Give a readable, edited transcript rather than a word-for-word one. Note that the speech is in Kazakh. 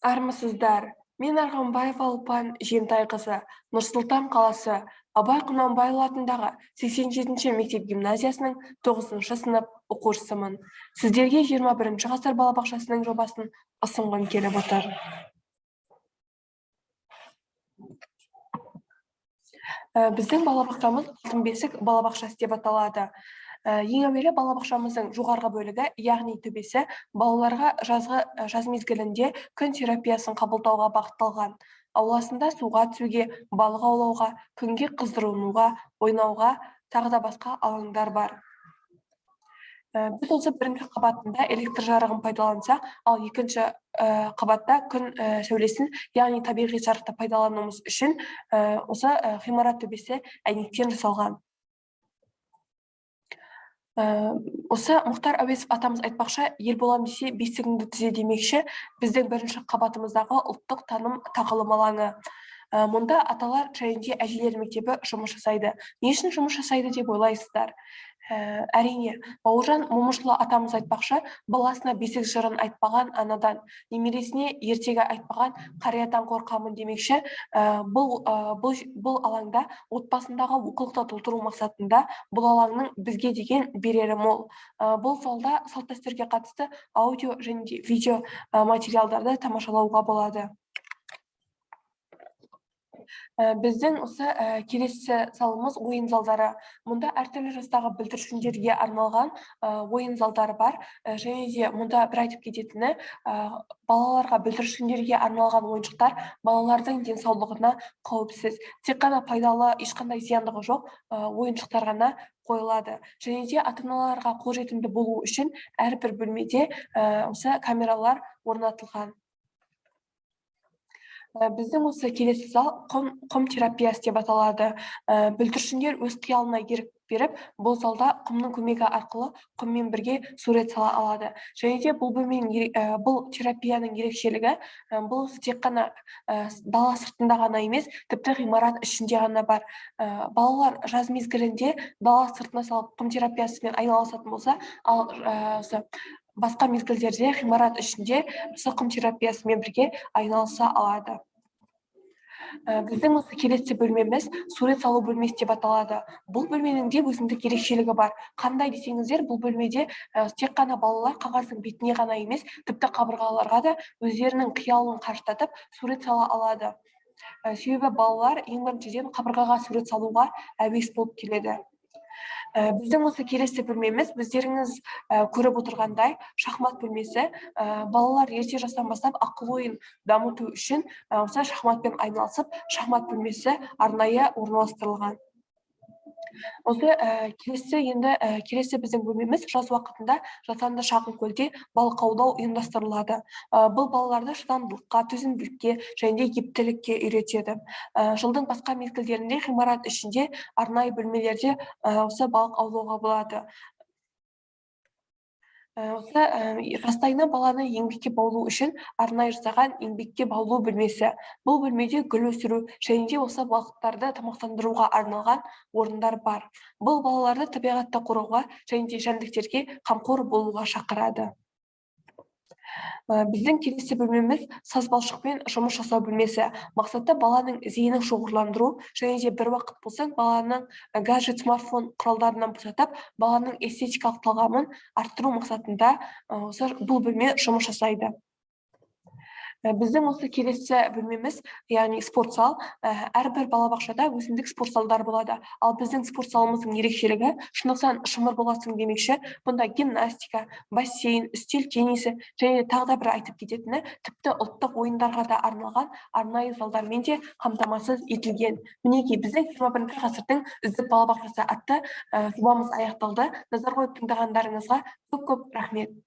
Армысыздар! Мен Арғанбаева Ұлпан Жентайқызы, Нұр-Сұлтан қаласы Абай Құнанбайұлы атындағы 87-ші мектеп гимназиясының 9-шы сынып оқушысымын. Сіздерге 21 ғасыр балабақшасының жобасын ұсынғым келіп отыр. Біздің балабақшамыз Алтын бесік балабақшасы деп аталады. Ең әуелі балабақшамыздың жоғарғы бөлігі, яғни төбесі, балаларға жаз мезгілінде күн терапиясын қабылдауға бағытталған. Ауласында суға түсуге, балық аулауға, күнге қыздырынуға, ойнауға, тағы да басқа алаңдар бар. Біз осы бірінші қабатында электр жарығын пайдалансақ, ал екінші қабатта күн сәулесін, яғни табиғи жарықты пайдалануымыз үшін осы ғимарат төбесі әйнектен жасалған. Осы Мұхтар Әуезов атамыз айтпақшы, ел болам десе бесігіңді түзе демекші, біздің бірінші қабатымыздағы ұлттық таным тағылым алаңы. Мұнда аталар және де әжелер мектебі жұмыс жасайды. Не үшін жұмыс жасайды деп ойлайсыздар? Әрине, Бауыржан Момышұлы атамыз айтпақшы, баласына бесік жырын айтпаған анадан, немересіне ертегі айтпаған қариядан қорқамын демекші. Бұл алаңда отбасындағы олқылықты толтыру мақсатында бұл алаңның бізге деген берері мол. Бұл залда салт дәстүрге қатысты аудио және де видео материалдарды тамашалауға болады. Біздің осы келесі залымыз ойын залдары. Мұнда әртүрлі жастағы бүлдіршіндерге арналған ойын залдары бар. Және де мұнда бір айтып кететіні, балаларға, бүлдіршіндерге арналған ойыншықтар балалардың денсаулығына қауіпсіз. Тек қана пайдалы, ешқандай зияндығы жоқ ойыншықтар ғана қойылады. Және де ата-аналарға қолжетімді болу үшін әрбір бөлмеде осы камералар орнатылған. Біздің осы келесі зал құм терапиясы деп аталады. Бүлдіршіндер өз қиялына ерік беріп, бұл залда құмның көмегі арқылы құммен бірге сурет сала алады. Және де бұл бөлменің бұл терапияның ерекшелігі, бұл тек қана дала сыртында ғана емес, тіпті ғимарат ішінде ғана бар. Балалар жаз мезгілінде дала сыртына салып құм терапиясымен айналысатын болса, ал осы басқа мезгілдерде ғимарат ішінде осы құм терапиясымен бірге айналыса алады. Біздің осы келесі бөлмеміз сурет салу бөлмесі деп аталады. Бұл бөлменің де өзіндік ерекшелігі бар. Қандай десеңіздер, бұл бөлмеде тек қана балалар қағаздың бетіне ғана емес, тіпті қабырғаларға да өздерінің қиялын қарыштатып сурет сала алады. Себебі балалар ең біріншіден қабырғаға сурет салуға әуес болып келеді. Біздің осы келесі бөлмеміз, өздеріңіз көріп отырғандай, шахмат бөлмесі. Балалар ерте жастан бастап ақыл ойын дамыту үшін осы шахматпен айналысып, шахмат бөлмесі арнайы орналастырылған. Осы келесі енді келесі біздің бөлмеміз жаз уақытында жасанды шағын көлде балық аулау ұйымдастырылады. Бұл балаларды шыдамдылыққа, төзімділікке және де ептілікке үйретеді. Жылдың басқа мезгілдерінде ғимарат ішінде арнайы бөлмелерде осы балық аулауға болады. Осы жастайынан баланы еңбекке баулу үшін арнайы жасаған еңбекке баулу бөлмесі. Бұл бөлмеде гүл өсіру және де осы балықтарды тамақтандыруға арналған орындар бар. Бұл балаларды табиғатты қорғауға және де жәндіктерге қамқор болуға шақырады. Біздің келесі бөлмеміз саз балшықпен жұмыс жасау бөлмесі. Мақсаты баланың зейінін шоғырландыру және де бір уақыт болсын баланың гаджет, смартфон құралдарынан босатып, баланың эстетикалық талғамын арттыру мақсатында осы бұл бөлме жұмыс жасайды. Біздің осы келесі бөлмеміз, яғни спорт зал. Әрбір балабақшада өзіндік спорт залдар болады. Ал біздің спорт залымыздың ерекшелігі, шынықсаң шымыр боласың демекші, бұнда гимнастика, бассейн, үстел теннисі және тағы да бір айтып кететіні, тіпті ұлттық ойындарға да арналған арнайы залдармен де қамтамасыз етілген. Мінекей, біздің 21 ғасырдың үздік балабақшасы атты жобамыз аяқталды. Назар қойып тыңдағандарыңызға көп-көп рахмет.